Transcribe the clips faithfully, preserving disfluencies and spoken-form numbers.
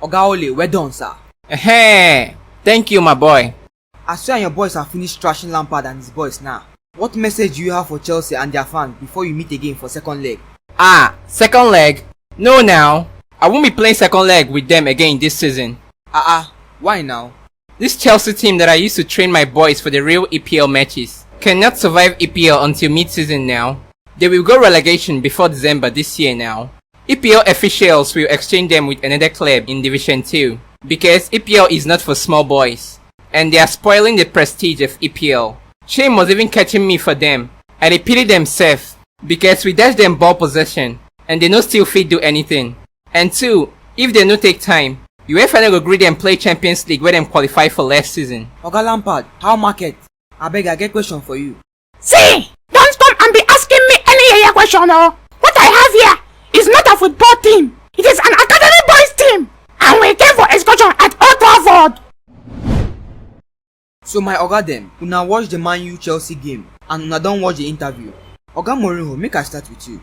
Oga Ole, well done, sir. Hey, thank you, my boy. As you and your boys have finished trashing Lampard and his boys now, what message do you have for Chelsea and their fans before you meet again for second leg? Ah, second leg? No, now. I won't be playing second leg with them again this season. Ah, uh-uh. Why now? This Chelsea team that I used to train my boys for the real E P L matches cannot survive E P L until mid-season now. They will go relegation before December this year now. E P L officials will exchange them with another club in Division two because E P L is not for small boys and they are spoiling the prestige of E P L. Shame was even catching me for them and they pity themselves because we dash them ball possession and they no still fit do anything. And two, if they no take time, UEFA no go gree them play Champions League where them qualify for last season. Oga Lampard, how market? Abeg, I get question for you. See, don't come and be asking me any yeye question, oh. What I have here is not a football team. It is an academy boys team. And we came for excursion at Old Trafford. So my oga dem, una watch the Man U Chelsea game and una don watch the interview. Oga Mourinho, make I start with you.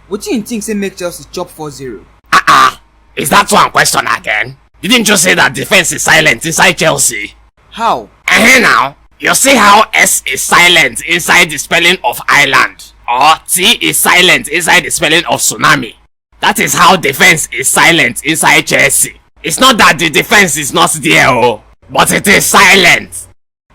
Wetin you think say make Chelsea chop four zero? Ah ah, is that one question again? Didn't you say that defense is silent inside Chelsea? How? Eh now, you see how S is silent inside the spelling of island, or T is silent inside the spelling of tsunami. That is how defense is silent inside Chelsea. It's not that the defense is not there, oh, but it is silent.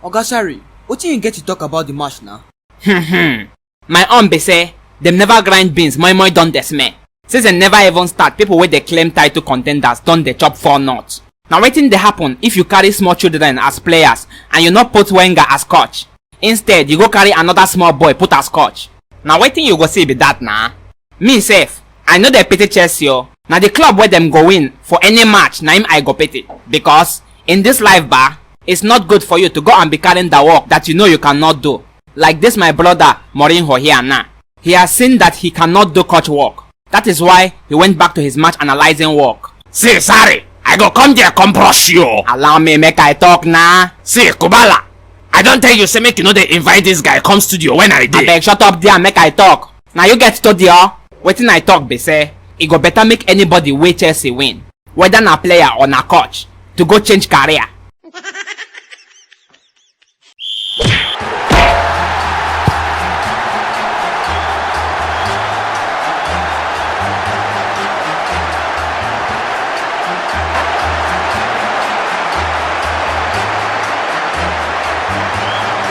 Oga Sarri, wetin you get to talk about the match now? Hmm. My own be say dem never grind beans, moi moi don dey smell. Season never even start, people wey dey claim title contenders don dey chop four not. Na wetin dey happen if you carry small children as players and you no put Wenger as coach? Instead, you go carry another small boy put as coach. Na wetin you go see be that na. Me sef, I no dey pity Chelsea o. Na the club wey dem go win for any match na im I go pity, because in this life ba, it's not good for you to go and be carrying the work that you know you cannot do. Like this my brother Mourinho here now. He has seen that he cannot do coach work. That is why he went back to his match analyzing work. See, sorry, I go come there come brush you. Allow me make I talk na. See, Kubala, I don tell you say make you no dey invite this guy come studio when I dey. Abeg, shut up there, make I talk. Na you get studio? Wetin I talk be say e go better make anybody wey Chelsea win, whether na player or na coach, to go change career.